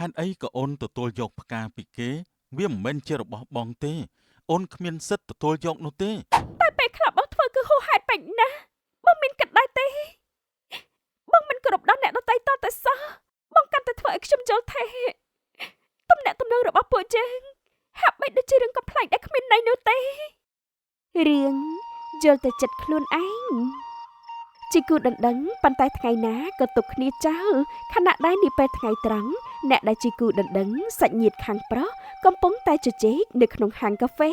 ហេតុអីក៏អូនទទួលយកផ្កាពីគេ វាមិនមែនជារបស់បងទេ អូនគ្មានសិទ្ធិទទួលយកនោះទេ តែពេលខ្លះបងធ្វើគឺហួសហេតុពេកណាស់បងមានគិតដែរទេបងមិនគោរពដល់អ្នកដទៃតតែសោះបងកាន់តែធ្វើឲ្យខ្ញុំយល់ថាទំនាក់ទំនងរបស់ពួកយើងហាក់បីដូចជារឿងកំប្លែងដែលគ្មានន័យនោះទេរឿងយល់តែចិត្តខ្លួនឯងជាគូដណ្ដឹងប៉ុន្តែថ្ងៃណាក៏ទុកគ្នាចោលខណៈដែលនាពេលថ្ងៃត្រង់អ្នកដែលជាគូដណ្ដឹងសាច់ញាតិខាងប្រុសកំពុងតែជជែកនៅក្នុងហាងកាហ្វេ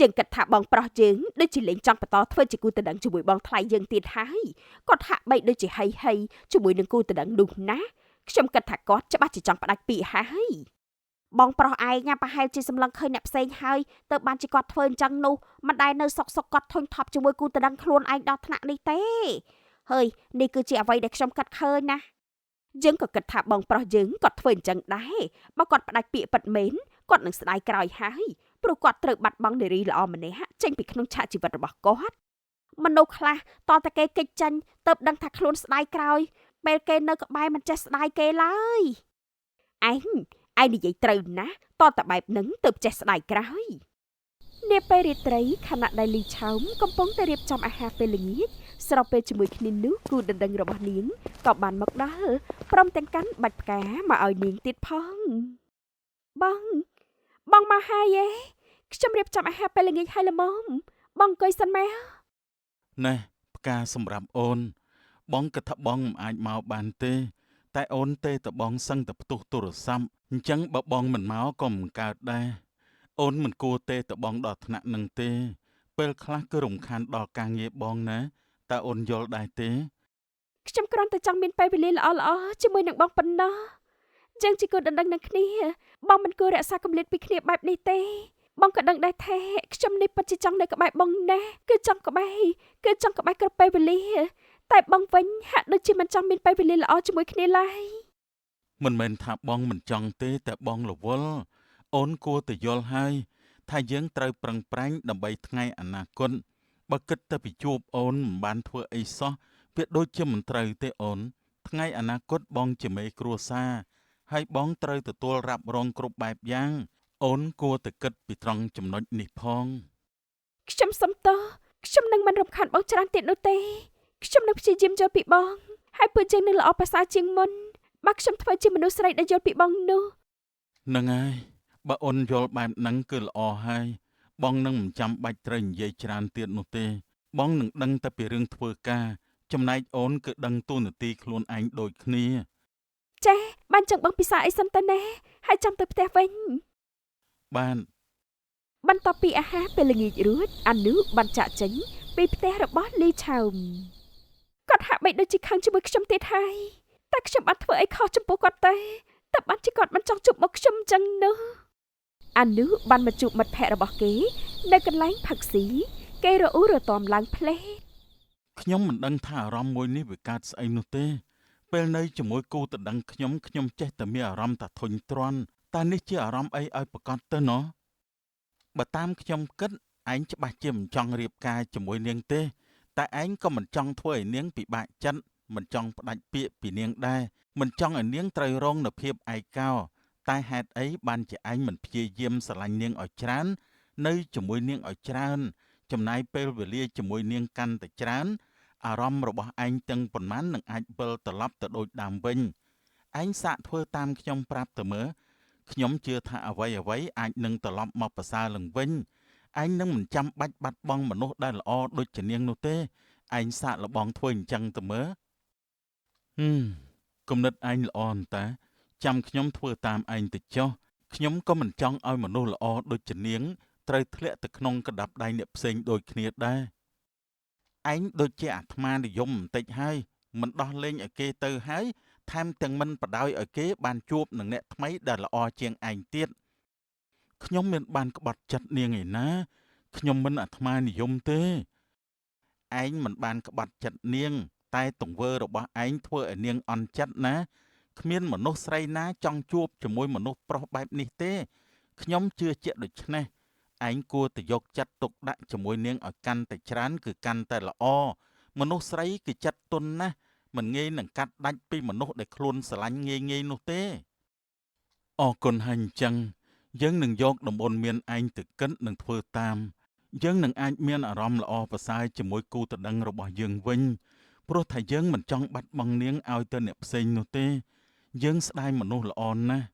យើងគិតថាបងប្រុសយើងដូចជាលេងចង់បន្តធ្វើជាគូដណ្ដឹងជាមួយបងថ្លៃយើងទៀតហើយគាត់ហាក់បីដូចជាហីហីជាមួយនឹងគូដណ្ដឹងនោះណាខ្ញុំគិតថាគាត់ច្បាស់ជាចង់ផ្ដាច់ពាក្យហើយបងប្រុសឯងណាប្រហែលជាសម្លឹងឃើញអ្នកផ្សេងហើយទៅបានជាគាត់ធ្វើអញ្ចឹងនោះមិនដែលនៅសុកសុកគាត់ធុញថប់ជាមួយគូដណ្ដឹងខ្លួនឯងដល់ថ្នាក់នេះទេហើយនេះគឺជាអ្វីដែលខ្ញុំគិតឃើញណាយើងក៏គិតថាបងប្រុសយើងគាត់ធ្វើអញ្ចឹងដែរបើគាត់ផ្ដាច់ពាក្យពិតមែនគាត់នឹងស្ដាយក្រោយហើយ ព្រោះគាត់ត្រូវបាត់បង់នារីល្អម្នាក់ចេញពីក្នុងឆាកជីវិតរបស់គាត់មនុស្សខ្លះតតែគេគេចចេញទៅដឹងថាខ្លួនស្ដាយក្រោយពេលគេនៅក្បែរមិនចេះស្ដាយគេឡើយឯងឯងនិយាយត្រូវណាស់តតែបែបហ្នឹងទៅចេះស្ដាយក្រោយនាពេលរាត្រីខណៈដែលលីឆោមកំពុងតែរៀបចំអាហារពេលល្ងាចស្របពេលជាមួយគ្នានោះគូដណ្ដឹងរបស់នាងក៏បានមកដល់ព្រមទាំងកាន់បាច់ផ្កាមកឲ្យនាងទៀតផងបងបងមកហើយឯ ខ្ញុំរៀបចំអាហារពេលល្ងាចឲ្យល្មមបងអង្គុយសិនមក ណែផ្កាសម្រាប់អូន បងគិតថាបងមិនអាចមកបានទេ តែអូនទេតបងសឹងតែផ្ទុះទូរស័ព្ទអញ្ចឹងបើបងមិនមកក៏មិនកើតដែរអូនមិនគួរទេតបងដល់ថ្នាក់នឹងទេ ពេលខ្លះគឺរំខានដល់ការងារបងណាតើអូនយល់ដែរទេ ខ្ញុំគ្រាន់តែចង់មានពេលវេលាល្អៗជាមួយនឹងបងប៉ុណ្ណោះយើងជាគូដណ្ដឹងនឹងគ្នាបងមិនគួររក្សាគម្លាតពីគ្នាបែបនេះទេបងក៏ដឹងដែរថាខ្ញុំនេះពិតជាចង់នៅក្បែរបងណាស់គឺចង់ក្បែរគឺចង់ក្បែរគ្រប់ពេលវេលាតែបងវិញហាក់ដូចជាមិនចង់មានពេលវេលាល្អជាមួយគ្នាឡើយ មិនមែនថាបងមិនចង់ទេតែបងរវល់អូនគួរតែយល់ហើយថាយើងត្រូវប្រឹងប្រែងដើម្បីថ្ងៃអនាគតបើគិតតែពីជួបអូនមិនបានធ្វើអីសោះវាដូចជាមិនត្រូវទេអូនថ្ងៃអនាគតបងជាមេគ្រួសារហើយបងត្រូវទទួលរ៉ាប់រងគ្រប់បែបយ៉ាងអូនគួរតែគិតពីត្រង់ចំណុចនេះផង ខ្ញុំសុំទោសខ្ញុំនឹងមិនរំខានបងច្រើនទៀតនោះទេខ្ញុំនឹងព្យាយាមយល់ពីបងហើយពួកយើងនឹងល្អប្រសើរជាងមុនបើខ្ញុំធ្វើជាមនុស្សស្រីដែលយល់ពីបងនោះ ហ្នឹងហើយបើអូនយល់បែបហ្នឹងគឺល្អហើយបងនឹងមិនចាំបាច់ត្រូវនិយាយច្រើនទៀតនោះទេ បងនឹងដឹងតែពីរឿងធ្វើការចំណែកអូនគឺដឹងតួនាទីខ្លួនឯងដូចគ្នា ចាសបានចឹងបងពិសាអីសិនទៅណាហើយចាំទៅផ្ទះវិញ បាន បន្ទាប់ពីអាហារពេលល្ងាចរួចអានុបានចាក់ចេញពីផ្ទះរបស់លីឆោមគាត់ហាក់បីដូចជាខឹងជាមួយខ្ញុំទៀតហើយតែខ្ញុំបានធ្វើអីខុសចំពោះគាត់ទេតែបានជាគាត់មិនចង់ជួបមកខ្ញុំចឹងនោះអានុបានមកជួបមិត្តភ័ក្តិរបស់គេ នៅកន្លែងផឹកស៊ីគេរអ៊ូរទាំឡើងផ្លេត ខ្ញុំមិនដឹងថាអារម្មណ៍មួយនេះវាកើតស្អីនោះទេពេលនៅជាមួយគូដណ្ដឹងខ្ញុំខ្ញុំចេះតែមានអារម្មណ៍ថាធុញទ្រាន់តើនេះជាអារម្មណ៍អីឲ្យប្រកបទៅណោះបើតាមខ្ញុំគិតឯងច្បាស់ជាមិនចង់រៀបការជាមួយនាងទេ តែឯងក៏មិនចង់ធ្វើឲ្យនាងពិបាកចិត្តមិនចង់ផ្ដាច់ពាក្យពីនាងដែរមិនចង់ឲ្យនាងត្រូវរងនូវភាពឯកោតែហេតុអីបានជាឯងមិនព្យាយាមស្រឡាញ់នាងឲ្យច្រើន នៅជាមួយនាងឲ្យច្រើន ចំណាយពេលវេលាជាមួយនាងកាន់តែច្រើន អារម្មណ៍របស់ឯងទាំងប៉ុន្មាននឹងអាចវិលត្រឡប់ទៅដូចដើមវិញឯងសាកធ្វើតាមខ្ញុំប្រាប់ទៅមើលខ្ញុំជឿថាអ្វីអ្វីអាចនឹងត្រឡប់មកប្រសើរឡើងវិញឯងនឹងមិនចាំបាច់បាត់បង់មនុស្សដែលល្អដូចជានាងនោះទេឯងសាកល្បងធ្វើអញ្ចឹងទៅមើលហឹមគំនិតឯងល្អអន្តាចាំខ្ញុំធ្វើតាមឯងទៅចុះខ្ញុំក៏មិនចង់ឲ្យមនុស្សល្អដូចជានាងត្រូវធ្លាក់ទៅក្នុងកណ្ដាប់ដៃអ្នកផ្សេងដូចគ្នាដែរ ឯងដូចជាអាត្មានិយមបន្តិចហើយមិនដោះលែងឲ្យគេទៅហើយថែមទាំងមិនបដ ாய் ឲ្យគេបានជួបនឹងអ្នកថ្មីដែលល្អជាងឯងទៀតខ្ញុំមានបានក្បត់ចិត្តនាងឯណាខ្ញុំមិនអាត្មានិយមទេឯងមិនបានក្បត់ចិត្តនាង តែទង្វើរបស់ឯងធ្វើឲ្យនាងអន់ចិត្តណាគ្មានមនុស្សស្រីណាចង់ជួបជាមួយមនុស្សប្រុសបែបនេះទេខ្ញុំជឿជាក់ដូច្នេះឯងគួរតែយកចិត្តទុកដាក់ជាមួយនាងឲ្យកាន់តែច្រើនគឺកាន់តែល្អមនុស្សស្រីគឺចិត្តទន់ណាស់មិនងាយនឹងកាត់ដាច់ពីមនុស្សដែលខ្លួនស្រឡាញ់ងាយៗនោះទេ អរគុណហើយអញ្ចឹងយើងនឹងយកតំបន់មានឯងទៅគិតនិងធ្វើតាមយើងនឹងអាចមានអារម្មណ៍ល្អប្រសើរជាមួយគូដណ្ដឹងរបស់យើងវិញព្រោះថាយើងមិនចង់បាត់បង់នាងឲ្យទៅអ្នកផ្សេងនោះទេយើងស្ដាយមនុស្សល្អណាស់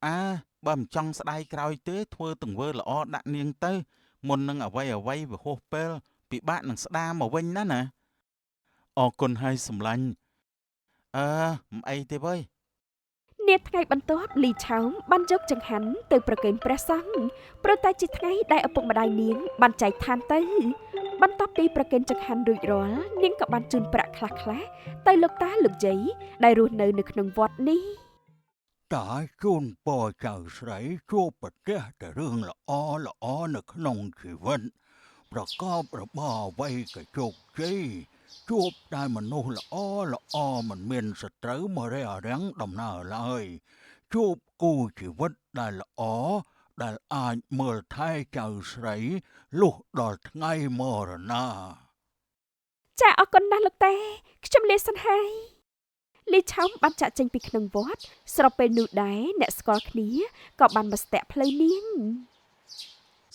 អើបើមិនចង់ស្ដាយក្រោយទេធ្វើទង្វើល្អដាក់នាងទៅមុននឹងអ្វីអ្វីវាហួសពេលពិបាកនឹងស្ដារមកវិញណាណាអរគុណហើយសម្លាញ់អើមិនអីទេវើយ នាថ្ងៃបន្ទាប់លីឆោមបានយកចង្ហាន់ទៅប្រគេនព្រះសង្ឃព្រោះតែជាថ្ងៃដែលឪពុកម្ដាយនាងបានចែកឋានទៅបន្ទាប់ពីប្រគេនចង្ហាន់រួចរាល់នាងក៏បានជូនប្រាក់ខ្លះៗទៅលោកតាលោកយាយដែលរស់នៅនៅក្នុងវត្តនេះ តាជូនពរចៅស្រីជួបប្រទះតែរឿងល្អល្អនៅក្នុងជីវិតប្រកបរបរអ្វីក៏ជោគជ័យជួបតែមនុស្សល្អល្អមិនមានសត្រូវមករារាំងដំណើរឡើយជួបគូជីវិតដែលល្អដែលអាចមើលថែចៅស្រីលុះដល់ថ្ងៃមរណា ចាអរគុណណាស់លោកតាខ្ញុំលាសិនហើយលីឆោមបានចាក់ចេញពីក្នុងវត្តស្របពេលនោះដែរអ្នកស្គាល់គ្នាក៏បានមកស្ទាក់ផ្លូវនាង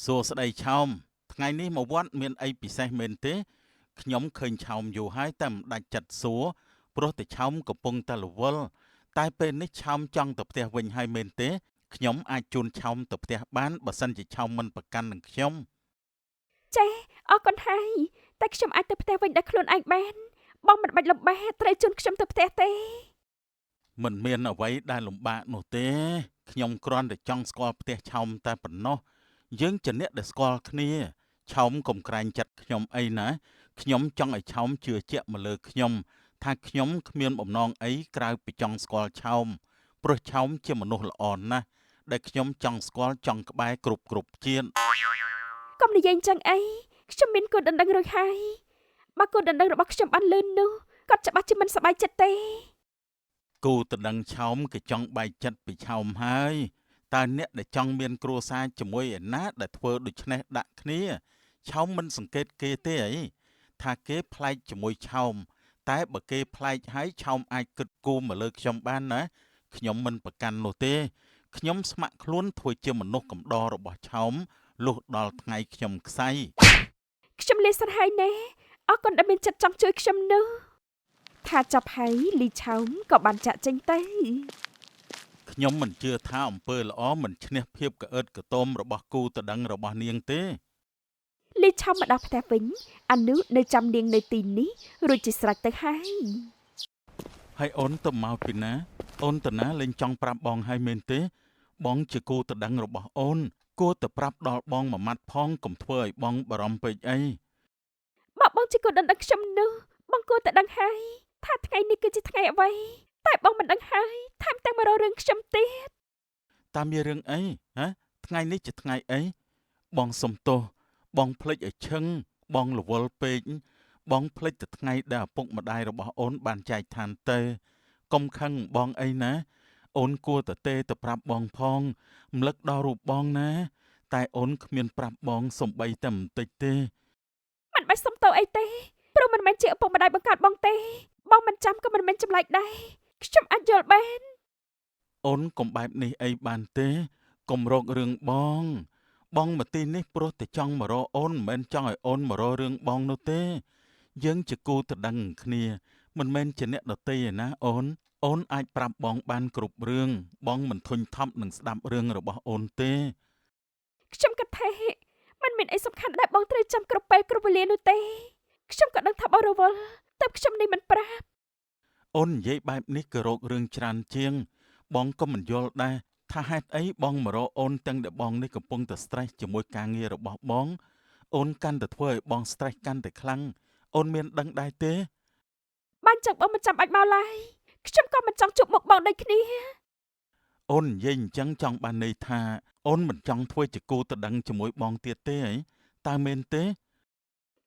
សួស្តីឆោមថ្ងៃនេះមកវត្តមានអីពិសេសមែនទេខ្ញុំឃើញឆោមយូរហើយតែមិនដាច់ចិត្តសួរព្រោះតែឆោមកំពុងតែរវល់តែពេលនេះឆោមចង់ទៅផ្ទះវិញហើយមែនទេខ្ញុំអាចជូនឆោមទៅផ្ទះបានបើសិនជាឆោមមិនប្រកាន់នឹងខ្ញុំ ចាអរគុណហើយតែខ្ញុំអាចទៅផ្ទះវិញដោយខ្លួនឯងបានបងមិនបាច់លំបាកត្រូវជូនខ្ញុំទៅផ្ទះទេ មិនមានអ្វីដែលលំបាកនោះទេខ្ញុំគ្រាន់តែចង់ស្គាល់ផ្ទះឆោមតែប៉ុណ្ណោះយើងជាអ្នកដែលស្គាល់គ្នាឆោមកុំក្រែងចិត្តខ្ញុំអីណាខ្ញុំចង់ឲ្យឆោមជឿជាក់មកលើខ្ញុំថាខ្ញុំគ្មានបំណងអីក្រៅពីចង់ស្គាល់ឆោមព្រោះឆោមជាមនុស្សល្អណាស់ដែលខ្ញុំចង់ស្គាល់ចង់ក្បែរគ្រប់គ្រប់ជាតិ កុំនិយាយអញ្ចឹងអីខ្ញុំមានគូដណ្ដឹងរួចហើយបើគូដណ្ដឹងរបស់ខ្ញុំបានលឿននោះគាត់ច្បាស់ជាមិនសប្បាយចិត្តទេ គូដណ្ដឹងឆោមគេចង់បែកចិត្តពីឆោមហើយតើអ្នកដែលចង់មានគ្រួសារជាមួយឯណាដែលធ្វើដូច្នេះដាក់គ្នាឆោមមិនសង្កេតគេទេអីថាគេប្លែកជាមួយឆោមតែបើគេប្លែកហើយឆោមអាចគិតគូរមកលើខ្ញុំបានណាខ្ញុំមិនប្រកាន់នោះទេខ្ញុំស្ម័គ្រខ្លួនធ្វើជាមនុស្សកំដររបស់ឆោមលុះដល់ថ្ងៃខ្ញុំខ្សែ ខ្ញុំលាសិនហើយណែអរគុណដែលមានចិត្តចង់ជួយខ្ញុំនោះថាចាប់ហើយលីឆោមក៏បានចាក់ចេញទៅ ខ្ញុំមិនជឿថាអំពើល្អមិនឈ្នះភាពក្អឺតក្ទមរបស់គូតដឹងរបស់នាងទេ លីឆោមមកដល់ផ្ទះវិញអានុនៅចាំនាងនៅទីនេះរួចជាស្រេចទៅហើយ ហើយអូនទៅមកពីណាអូនតាណាលែងចង់ប្រាប់បងហើយមែនទេបងជាគូតដឹងរបស់អូនគួរតែប្រាប់ដល់បងមួយម៉ាត់ផងកុំធ្វើឲ្យបងបារម្ភពេកអី បើបងជាគូដណ្ដឹងខ្ញុំនោះបងគួរតែដឹងហើយថាថ្ងៃនេះគឺជាថ្ងៃអ្វីតែបងមិនដឹងហើយថែមទាំងមករករឿងខ្ញុំទៀត តាមមានរឿងអីហ៎ថ្ងៃនេះជាថ្ងៃអីបងសុំទោសបងភ្លេចឲ្យឈឹងបងរវល់ពេកបងភ្លេចតែថ្ងៃដែលឪពុកម្ដាយរបស់អូនបានចែកឋានទៅកុំខឹងបងអីណាអូនគួរតែទេទៅប្រាប់បងផងរំលឹកដល់រូបបងណាតែអូនគ្មានប្រាប់បងសំបីតែបន្តិចទេ មិនបាច់សុំទោសអីទេព្រោះមិនមែនជាឪពុកម្ដាយបង្កើតបងទេបងមិនចាំក៏មិនមែនចម្លែកដែរខ្ញុំអាចយល់បាន អូនកុំបែបនេះអីបានទេកុំរករឿងបង បងមកទីនេះព្រោះតែចង់មករកអូនមិនមែនចង់ឲ្យអូនមករករឿងបងនោះទេ យើងជាគូដណ្ដឹងគ្នាមិនមែនជាអ្នកដទៃឯណាអូនអូនអាចប្រាប់បងបានគ្រប់រឿងបងមិនធុញថប់នឹងស្ដាប់រឿងរបស់អូនទេ ខ្ញុំគិតថាมันមានអីសំខាន់ដែលបងត្រូវចាំគ្រប់ពេលគ្រប់វេលានោះទេខ្ញុំក៏ដឹងថាបងរវល់តែខ្ញុំនេះមិនប្រាប់ អូននិយាយបែបនេះក៏រករឿងច្រើនជាង បងក៏មិនយល់ដែរថាហេតុអីបងមករកអូនទាំងដែលបងនេះកំពុងតែ stress ជាមួយការងាររបស់បងអូនកាន់តែធ្វើឲ្យបង stress កាន់តែខ្លាំងអូនមានដឹងដែរទេ បានចឹងបងមិនចាំបាច់មកឡើយខ្ញុំក៏មិនចង់ជួបមុខបងដូចគ្នា អូននិយាយអញ្ចឹងចង់បានន័យថាអូនមិនចង់ធ្វើជាគូដណ្ដឹងជាមួយបងទៀតទេអីតើមែនទេ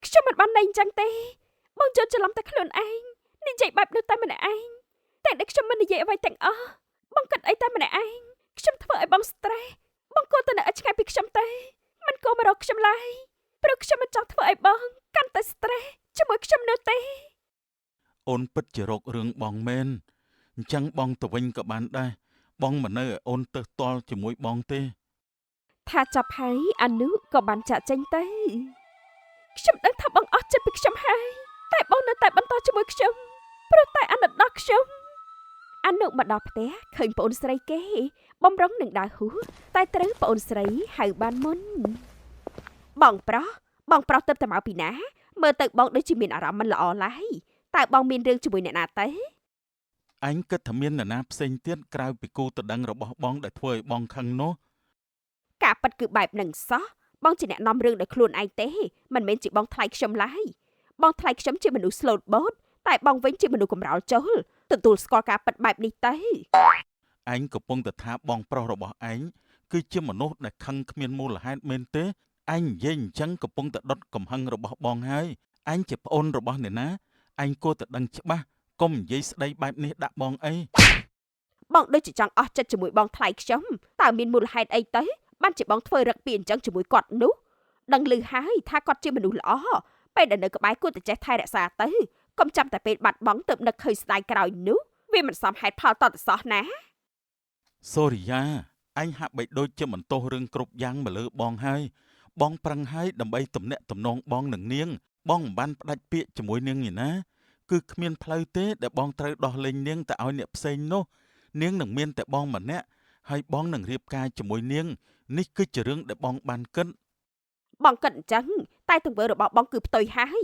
ខ្ញុំមិនបានន័យអញ្ចឹងទេបងយល់ច្រឡំតែខ្លួនឯងនិយាយបែបនោះតែម្នាក់ឯងតែដែលខ្ញុំមិននិយាយអ្វីទាំងអស់បងគិតអីតែម្នាក់ឯងខ្ញុំធ្វើឲ្យបង stress បងគួរតែនៅឲ្យឆ្ងាយពីខ្ញុំទេមិនគួរមករកខ្ញុំឡើយព្រោះខ្ញុំមិនចង់ធ្វើឲ្យបងកាន់តែ stress ជាមួយខ្ញុំនោះទេ អូនពិតជារករឿងបងមែនអញ្ចឹងបងទៅវិញក៏បានដែរ បងមិននៅឲ្យអូនទៅតល់ជាមួយបងទេ ថាចាប់ហើយអនុក៏បានចាក់ចេញទៅខ្ញុំដឹងថាបងអស់ចិត្តពីខ្ញុំហើយតែបងនៅតែបន្តជាមួយខ្ញុំព្រោះតែអាណិតដល់ខ្ញុំអនុមកដល់ផ្ទះឃើញប្អូនស្រីគេ បំរុងនឹងដើរហួសតែត្រូវប្អូនស្រីហៅបានមុនបងប្រុសបងប្រុសទៅតែមកពីណាមើលទៅបងដូចជាមានអារម្មណ៍មិនល្អឡើយតើបងមានរឿងជាមួយអ្នកណាទៅ អញគិតថាមាននរណាផ្សេងទៀតក្រៅពីគូតដឹងរបស់បងដែលធ្វើឲ្យបងខឹងនោះ ការពិតគឺបែបនឹងសោះបងជាអ្នកនាំរឿងដោយខ្លួនឯងទេមិនមែនជាបងថ្លៃខ្ញុំឡើយបងថ្លៃខ្ញុំជាមនុស្ស slow boat តែបងវិញជាមនុស្សកម្រោលចូលទទួលស្គាល់ការពិតបែបនេះទៅ ឯងកំពុងតែថាបងប្រុសរបស់ឯងគឺជាមនុស្សដែលខឹងគ្មានមូលហេតុមែនទេឯងនិយាយអញ្ចឹងកំពុងតែដុតកំហឹងរបស់បងហើយឯងជាប្អូនរបស់អ្នកណាឯងគួរតែដឹងច្បាស់កុំនិយាយស្ដីបែបនេះដាក់បងអី បងដូចជាចង់អស់ចិត្តជាមួយបងថ្លៃខ្ញុំតើមានមូលហេតុអីទៅបានជាបងធ្វើរឹកពីអញ្ចឹងជាមួយគាត់នោះដឹងឮហើយថាគាត់ជាមនុស្សល្អពេលដែលនៅក្បែរគួរតែចេះថែរក្សាទៅកុំចាំតែពេលបាត់បង់ទើបនឹកឃើញស្ដាយក្រោយនោះវាមិនសមហេតុផលតតសោះណា សូរិយាឯងហាក់បីដូចជាបន្ទោសរឿងគ្រប់យ៉ាងមកលើបងហើយបងប្រឹងហើយដើម្បីទំនាក់ទំនងបងនឹងនាងបងមិនបានផ្ដាច់ពាក្យជាមួយនាងឯណាគឺគ្មានផ្លូវទេដែលបងត្រូវដោះលែងនាងទៅឲ្យអ្នកផ្សេងនោះនាងនឹងមានតែបងម្នាក់ហើយបងនឹងរៀបការជាមួយនាងនេះគឺជារឿងដែលបងបានគិត បងគិតអញ្ចឹងតែទង្វើរបស់បងគឺផ្ទុយហើយ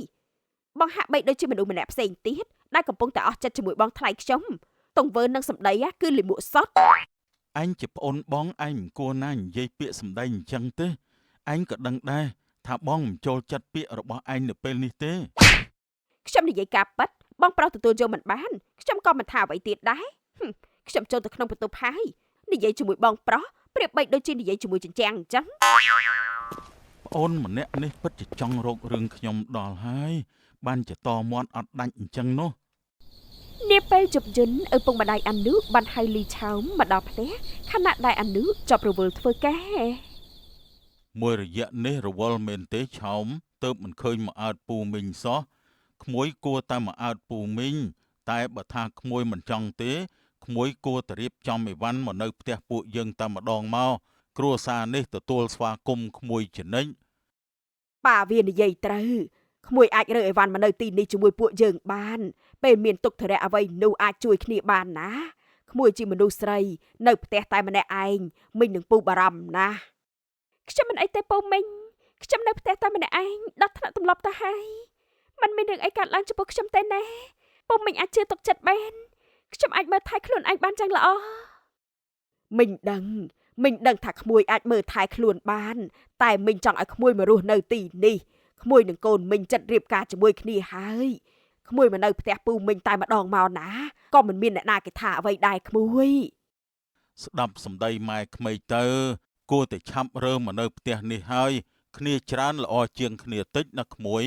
បងហាក់បីដូចជាមនុស្សម្នាក់ផ្សេងទៀតដែលកំពុងតែអស់ចិត្តជាមួយបងថ្លៃខ្ញុំទង្វើនិងសម្ដីគឺលិមួកសុទ្ធ ឯងជាប្អូនបងឯងមិនគួរណានិយាយពាក្យសម្ដីអញ្ចឹងទេឯងក៏ដឹងដែរថាបងមិនចូលចិត្តពាក្យរបស់ឯងនៅពេលនេះទេ ខ្ញុំនិយាយការពិតបងប្រុសទទួលយកមិនបានខ្ញុំក៏មិនថាអ្វីទៀតដែរខ្ញុំចូលទៅក្នុងបន្ទប់ហើយនិយាយជាមួយបងប្រុសប្រៀបបីដូចជានិយាយជាមួយជញ្ជាំងអញ្ចឹង ប្អូនម្នាក់នេះពិតជាចង់រករឿងខ្ញុំដល់ហើយបានជាតមាត់អត់ដាច់អញ្ចឹងនោះ នាពេលជប់យន្តឪពុកម្ដាយអនុបានហៅលីឆោមមកដល់ផ្ទះខណៈដែលអនុជាប់រវល់ធ្វើការ មួយរយៈនេះរវល់មែនទេឆោមទៅមិនឃើញមកអើតពូមីងសោះក្មួយគួរតែមកអើតពូមីងតែបើថាក្មួយមិនចង់ទេក្មួយគួរតែរៀបចំអីវ៉ាន់មកនៅផ្ទះពួកយើងតែម្ដងមកគ្រួសារនេះទទួលស្វាគមន៍ក្មួយជានិច្ច ប៉ាវានិយាយត្រូវក្មួយអាចរើអីវ៉ាន់មកនៅទីនេះជាមួយពួកយើងបានពេលមានទុក្ខធរៈអ្វីនោះអាចជួយគ្នាបានណាក្មួយជាមនុស្សស្រីនៅផ្ទះតែម្នាក់ឯងមីងនឹងពូបារម្ភណាស់ខ្ញុំមិនអីទេពូមីងខ្ញុំនៅផ្ទះតែម្នាក់ឯងដល់ថ្នាក់ទម្លាប់ទៅហើយมันមានរឿងអីកើតឡើងចំពោះខ្ញុំទេណាពូមីងអាចជឿទុកចិត្តបានខ្ញុំអាចមើលថែខ្លួនឯងបានយ៉ាងល្អមីងដឹងមីងដឹងថាក្មួយអាចមើលថែខ្លួនបានតែមីងចង់ឲ្យក្មួយមករស់នៅទីនេះក្មួយនឹងកូនមីងចិត្តរៀបការជាមួយគ្នាហើយក្មួយមកនៅផ្ទះពូមីងតែម្ដងមកណាក៏មិនមានអ្នកណាគេថាអ្វីដែរក្មួយ ស្ដាប់សម្ដីម៉ែក្មេកទៅគួរតែឆាប់រើមកនៅផ្ទះនេះហើយគ្នាច្រើនល្អជាងគ្នាតិចណាក្មួយ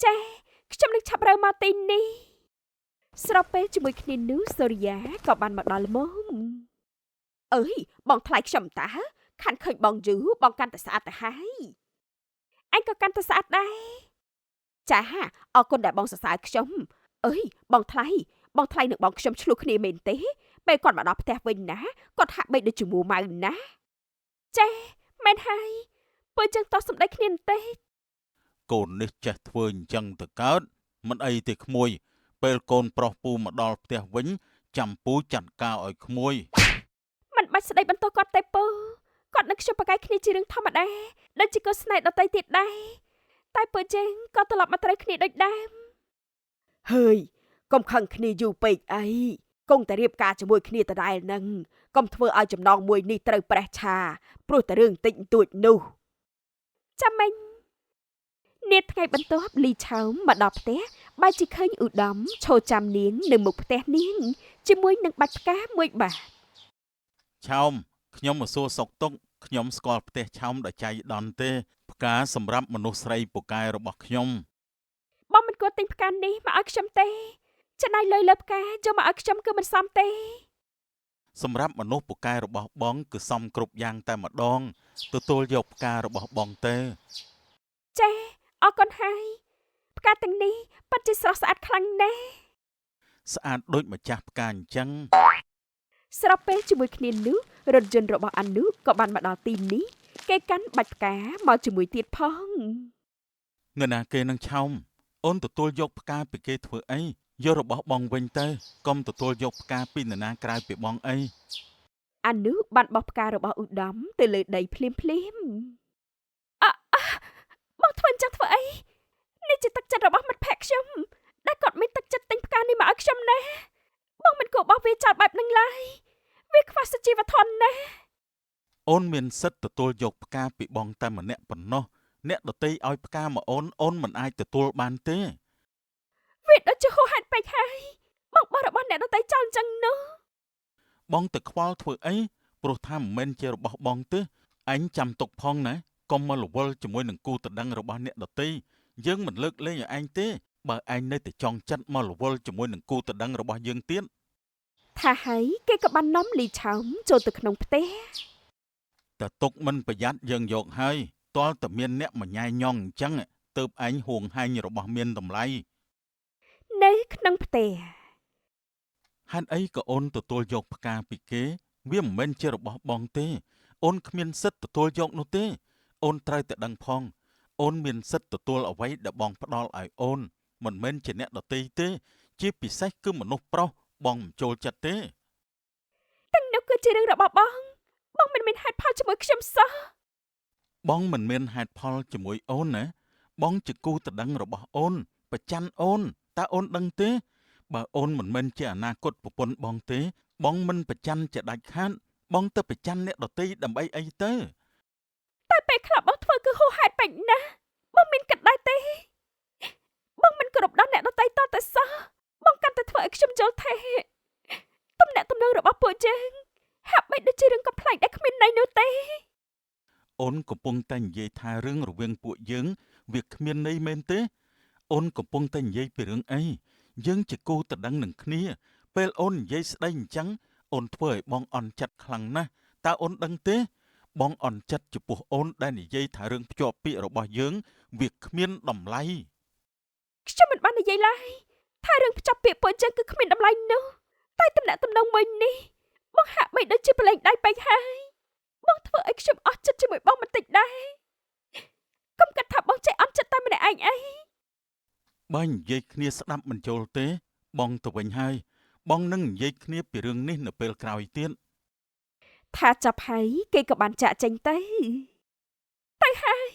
ចា៎ខ្ញុំនឹងឆាប់រើមកទីនេះស្របពេលជាមួយគ្នានោះសូរិយាក៏បានមកដល់ល្មមអើយបងថ្លៃខ្ញុំតើខានឃើញបងយូរបងកាន់តែស្អាតទៅហើយអញក៏កាន់តែស្អាតដែរចាអរគុណដែលបងសរសើរខ្ញុំអើយបងថ្លៃបងថ្លៃនឹងបងខ្ញុំឆ្លោះគ្នាមែនទេពេលគាត់មកដល់ផ្ទះវិញណាគាត់ហាក់បីដូចជាមួម៉ៅណាចាមែនហើយពើចឹងតោះសម្ដីគ្នាបន្តិច កូននេះចេះធ្វើអញ្ចឹងទៅកើតមិនអីទេក្មួយពេលកូនប្រុសពូមកដល់ផ្ទះវិញចាំពូចាត់ការឲ្យក្មួយ មិនបាច់ស្ដីបន្ទោសគាត់ទេពូគាត់នឹងខ្ញុំប្រកែកគ្នាជារឿងធម្មតាដូចជាកូនស្នេហ៍ដទៃទៀតដែរតែពូជើងក៏ត្រឡប់មកត្រូវគ្នាដូចដើមហើយកុំខឹងគ្នាយូរពេកអីគង់តែរៀបការជាមួយគ្នាដដែលនឹងកុំធ្វើឲ្យចំណងមួយនេះត្រូវប្រេះឆាព្រោះតែរឿងតិចបន្តួចនោះចាំមិញនាថ្ងៃបន្ទាប់លីឆោមមកដល់ផ្ទះបែរជាឃើញឧត្តមឈរចាំនាងនៅមុខផ្ទះនាងជាមួយនឹងបាច់ផ្កាមួយបាស ឆោមខ្ញុំមកសួរសុខទុក្ខខ្ញុំស្គាល់ផ្ទះឆោមដោយចៃដន្យទេផ្កាសម្រាប់មនុស្សស្រីពូកែរបស់ខ្ញុំ បងមិនគួរទិញផ្កានេះមកឲ្យខ្ញុំទេចំណាយលុយលើផ្កាយកមកឲ្យខ្ញុំគឺមិនសមទេ សម្រាប់មនុស្សពូកែរបស់បងគឺសមគ្រប់យ៉ាងតែម្ដងទទួលយកផ្ការបស់បងទេ ចាអរគុណហើយផ្កាទាំងនេះពិតជាស្រស់ស្អាតខ្លាំងណាស់ ស្អាតដូចម្ចាស់ផ្កាអញ្ចឹង ស្របពេលជាមួយគ្នានោះរថយន្តរបស់អនុក៏បានមកដល់ទីនេះគេកាន់បាច់ផ្កាមកជាមួយទៀតផង នរណាគេនឹងឆោមអូនទទួលយកផ្កាពីគេធ្វើអីយករបស់បងវិញទៅកុំទទួលយកផ្កាពីនរណាក្រៅពីបងអី អនុបានបោះផ្ការបស់ឧត្តមទៅលើដីភ្លាមភ្លាមអអបងធ្វើអញ្ចឹងធ្វើអីនេះជាទឹកចិត្តរបស់មិត្តភក្តិខ្ញុំដែលគាត់មានទឹកចិត្តទិញផ្កានេះមកឲ្យខ្ញុំណាបងមិនគួរបោះវាចោលបែបនឹងឡើយវាខ្វះសុជីវធម៌ណាស់ អូនមានសិទ្ធិទទួលយកផ្កាពីបងតែម្នាក់ប៉ុណ្ណោះអ្នកដទៃឲ្យផ្កាមកអូនអូនមិនអាចទទួលបានទេ វាដូចជាហួសហេតុពេកហើយបងបោះរបស់អ្នកដទៃចោលអញ្ចឹងនោះ បងទៅខ្វល់ធ្វើអីព្រោះថាមិនមែនជារបស់បងទេឯងចាំទុកផងណាកុំមករវល់ជាមួយនឹងគូដណ្ដឹងរបស់អ្នកដទៃយើងមិនលើកលែងឲ្យឯងទេបើឯងនៅតែចង់ចិត្តមករវល់ជាមួយនឹងគូដណ្ដឹងរបស់យើងទៀត ថាហើយគេក៏បាននាំលីឆោមចូលទៅក្នុងផ្ទះ តែទុកមិនប្រយ័ត្នយើងយកហើយទាល់តែមានអ្នកមកញ៉ែញ៉ង់អញ្ចឹងទើបឯងហួងហែងរបស់មានតម្លៃ នៅក្នុងផ្ទះ ហេតុអីក៏អូនទទួលយកផ្កាពីគេវាមិនមែនជារបស់បងទេអូនគ្មានសិទ្ធិទទួលយកនោះទេអូនត្រូវតែដឹងផងអូនមានសិទ្ធិទទួលអ្វីដែលបងផ្ដល់ឲ្យអូនមិនមែនជាអ្នកដទៃទេជាពិសេសគឺមនុស្សប្រុសបងមិនចូលចិត្តទេ ទាំងនោះគឺជារឿងរបស់បងបងមិនមានហេតុផលជាមួយខ្ញុំសោះ បងមិនមានហេតុផលជាមួយអូនណាបងជាគូដណ្ដឹងរបស់អូនប្រច័ណ្ឌអូនតើអូនដឹងទេបើអូនមិនមែនជាអនាគតប្រពន្ធបងទេបងមិនប្រច័ណ្ឌជាដាច់ខាតបងទៅប្រច័ណ្ឌអ្នកដទៃដើម្បីអីទៅ តែពេលខ្លះបងធ្វើគឺហួសហេតុពេកណាស់បងមានគិតដែរទេបងមិនគោរពដល់អ្នកដទៃតតែសោះបងកាន់តែធ្វើឲ្យខ្ញុំយល់ថាទំនាក់ទំនងរបស់ពួកយើងហាក់បីដូចជារឿងកំប្លែងដែលគ្មានន័យនោះទេ អូនកំពុងតែនិយាយថារឿងរវាងពួកយើងវាគ្មានន័យមែនទេអូនកំពុងតែនិយាយពីរឿងអីយើងជាគូដណ្ដឹងនឹងគ្នាពេលអូននិយាយស្ដីអញ្ចឹងអូនធ្វើឲ្យបងអន់ចិត្តខ្លាំងណាស់តើអូនដឹងទេបងអន់ចិត្តចំពោះអូនដែលនិយាយថារឿងភ្ជាប់ពាក្យរបស់យើងវាគ្មានតម្លៃ ខ្ញុំមិនបាននិយាយឡើយថារឿងភ្ជាប់ពាក្យពួកយើងគឺគ្មានតម្លៃនោះតែទំនាក់ទំនងមួយនេះបងហាក់បីដូចជាប្រឡែងដៃពេកហើយបងធ្វើឲ្យខ្ញុំអស់ចិត្តជាមួយបងបន្តិចដែរកុំគិតថាបងចេះអន់ចិត្តតែម្នាក់ឯងអី បើនិយាយគ្នាស្ដាប់មិនចូលទេបងទៅវិញហើយបងនឹងនិយាយគ្នាពីរឿងនេះនៅពេលក្រោយទៀត ថាចាប់ហើយគេក៏បានចាក់ចេញទៅទៅហើយ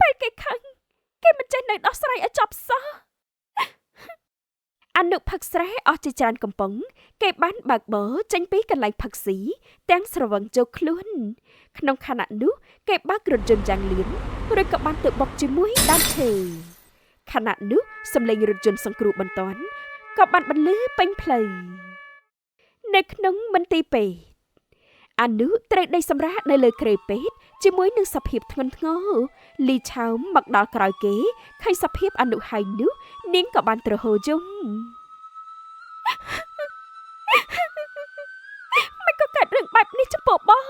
ពេលគេខឹងគេមិនចេះនៅដោះស្រាយឲ្យចប់សោះអនុផឹកស្រែអស់ជាច្រើនកំប៉ុងគេបានបើកបរចេញពីកន្លែងផឹកស៊ីទាំងស្រវឹងចូលខ្លួនក្នុងខណៈនោះគេបើករថយន្តយ៉ាងលឿនរួចក៏បានទៅបុកជាមួយដើមឈើខណៈនោះសំឡេងរថយន្តសង្គ្រោះបន្ទាន់ក៏បានបន្លឺពេញផ្លូវនៅក្នុងមន្ទីរពេទ្យអនុត្រូវដេកសម្រាកនៅលើគ្រែពេទ្យជាមួយនឹងសភាពធ្ងន់ធ្ងរលីឆោមមកដល់ក្រោយគេឃើញសភាពអនុហើយនោះនាងក៏បានទ្រហោយំមិនក៏កើតរឿងបែបនេះចំពោះបង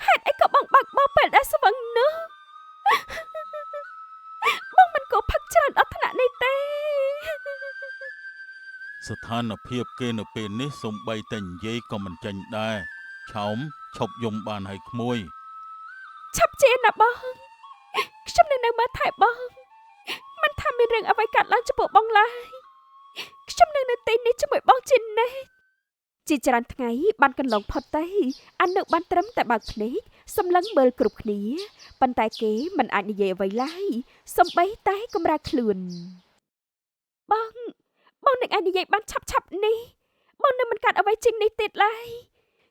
ហេតុអីក៏បងបើកបរពេលដែលស្វឹងនោះបងមិនគួរផឹកច្រើនដល់ថ្នាក់នេះទេ ស្ថានភាពគេនៅពេលនេះសូម្បីតែនិយាយក៏មិនចេញដែរឆោមឈប់យំបានហើយក្មួយ ឆាប់ជាណាបងខ្ញុំនឹងនៅមើលថែបងមិនថាមានរឿងអ្វីកើតឡើងចំពោះបងឡើយខ្ញុំនឹងនៅទីនេះជាមួយបងជានិច្ចជាច្រើនថ្ងៃបានកន្លងផុតទៅអនុបានត្រឹមតែបើកភ្នែកសម្លឹងមើលគ្រប់គ្នាប៉ុន្តែគេមិនអាចនិយាយអ្វីឡើយសូម្បីតែកម្រាលខ្លួនបងបងនឹងអាចនិយាយបានឆាប់ឆាប់នេះបងនឹងមិនកើតអ្វីជាងនេះទៀតឡើយ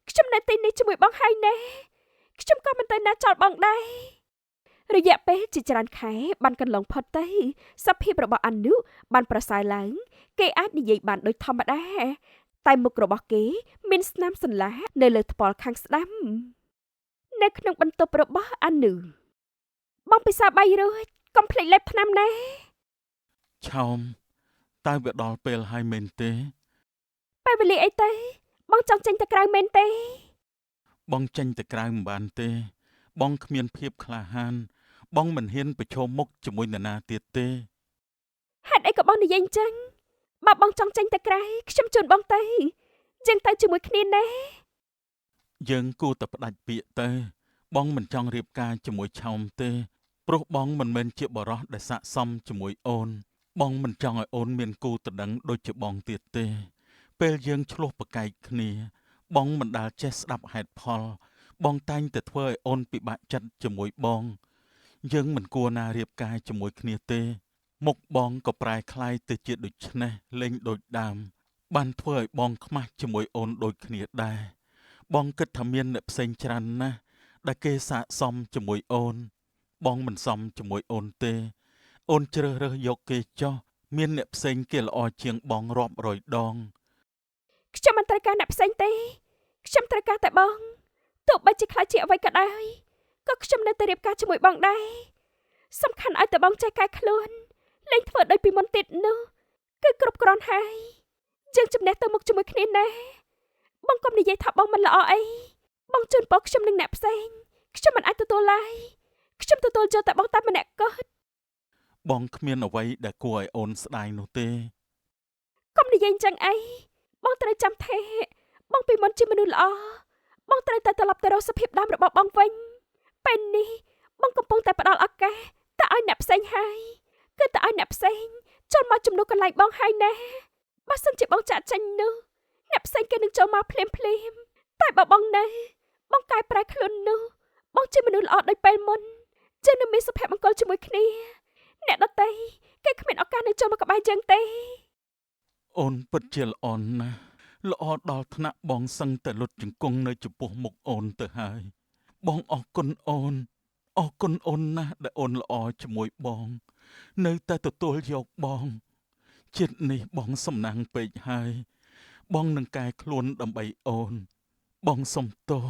ខ្ញុំនៅទីនេះជាមួយបងហើយណែខ្ញុំក៏មិនទៅណាចោលបងដែររយៈពេលជាច្រើនខែបានកន្លងផុតទៅសភាពរបស់អនុបានប្រសើរឡើងគេអាចនិយាយបានដូចធម្មតាតែមុខរបស់គេមានស្នាមសន្លាក់នៅលើថ្ពាល់ខាងស្ដាំនៅក្នុងបន្ទប់របស់អនុបងពិសាបាយរួចកុំភ្លេចលេបថ្នាំណា ឆោមតើវាដល់ពេលហើយមែនទេ ពេលវេលាអីទៅបងចង់ចេញទៅក្រៅមែនទេ បងចេញទៅក្រៅមិនបានទេបងគ្មានភាពក្លាហានបងមិនហ៊ានប្រឈមមុខជាមួយនរណាទៀតទេ ហេតុអីក៏បងនិយាយអញ្ចឹងបើបងចង់ចេញទៅក្រៅខ្ញុំជូនបងទៅ យើងទៅជាមួយគ្នាណា យើងគួរតែផ្ដាច់ពាក្យទៅ បងមិនចង់រៀបការជាមួយឆោមទេ ព្រោះបងមិនមែនជាបុរសដែលស័ក្តិសមជាមួយអូន បងមិនចង់ឲ្យអូនមានគូដណ្ដឹងដូចជាបងទៀតទេ ពេលយើងឈ្លោះប្រកែកគ្នា បងមិនដែលចេះស្ដាប់ហេតុផល បងតែងតែធ្វើឲ្យអូនពិបាកចិត្តជាមួយបង យើងមិនគួរណារៀបការជាមួយគ្នាទេ មុខបងក៏ប្រែក្លាយទៅជាដូច្នេះលែងដូចដើម បានធ្វើឲ្យបងខ្មាស់ជាមួយអូនដូចគ្នាដែរ បងគិតថាមានអ្នកផ្សេងច្រើនណាស់ដែលគេស័ក្តិសមជាមួយអូន បងមិនសមជាមួយអូនទេ អូនជ្រើសរើសយកគេចុះមានអ្នកផ្សេងគេល្អជាងបងរាប់រយដង ខ្ញុំមិនត្រូវការអ្នកផ្សេងទេខ្ញុំត្រូវការតែបងទោះបីជាខ្លាចជាអ្វីក៏ដោយក៏ខ្ញុំនៅតែរៀបការជាមួយបងដែរសំខាន់ឲ្យតែបងចេះកែខ្លួនលែងធ្វើដូចពីមុនទៀតនោះគឺគ្រប់គ្រាន់ហើយយើងជំនះទៅមុខជាមួយគ្នាណាបងកុំនិយាយថាបងមិនល្អអីបងជូនពរខ្ញុំនឹងអ្នកផ្សេងខ្ញុំមិនអាចទទួលឡើយខ្ញុំទទួលយកតែបងតែម្នាក់គត់ បងគ្មានអ្វីដែលគួរឲ្យអូនស្ដាយនោះទេ កុំនិយាយអញ្ចឹងអីបងត្រូវចាំថាបងពីមុនជាមនុស្សល្អបងត្រូវតែត្រឡប់ទៅរកសភាពដើមរបស់បងវិញពេលនេះបងកំពុងតែផ្ដល់ឱកាសតែឲ្យអ្នកផ្សេងហើយគឺតែឲ្យអ្នកផ្សេងចូលមកជំនួសកន្លែងបងហើយណាបើសិនជាបងចាក់ចេញនោះអ្នកផ្សេងគេនឹងចូលមកភ្លាមភ្លាមតែបើបងនៅបងកែប្រែខ្លួននោះបងជាមនុស្សល្អដូចពេលមុនយើងនឹងមានសុភមង្គលជាមួយគ្នាអ្នកដទៃគេគ្មានឱកាសនឹងចូលមកក្បែរយើងទេ អូនពិតជាល្អណាស់ល្អដល់ថ្នាក់បងសឹងតែលុតជង្គង់នៅចំពោះមុខអូនទៅហើយបងអរគុណអូនអរគុណអូនណាស់ដែលអូនល្អជាមួយបង នៅតែទទួលយកបងជាតិនេះបងសំណាងពេកហើយបងនឹងកែខ្លួនដើម្បីអូន បងសុំទោស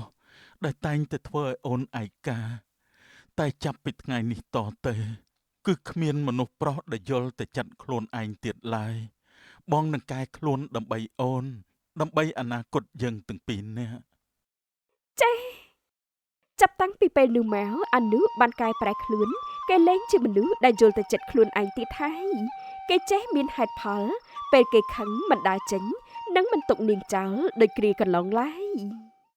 ដែលតែងតែធ្វើឲ្យអូនឯកាតែចាប់ពីថ្ងៃនេះតទៅគឺគ្មានមនុស្សប្រុសដែលយល់តែចិត្តខ្លួនឯងទៀតឡើយបងនឹងកែខ្លួនដើម្បីអូន ដើម្បីអនាគតយើងទាំងពីរនាក់ ចេះចាប់តាំងពីពេលនោះមកអានុបានកែប្រែខ្លួនគេលែងជាមនុស្សដែលយល់តែចិត្តខ្លួនឯងទៀតហើយគេចេះមានហេតុផល ពេលគេខឹងមិនដើរចេញ និងមិនទុកនាងចោលដោយគ្រាកន្លងឡើយ។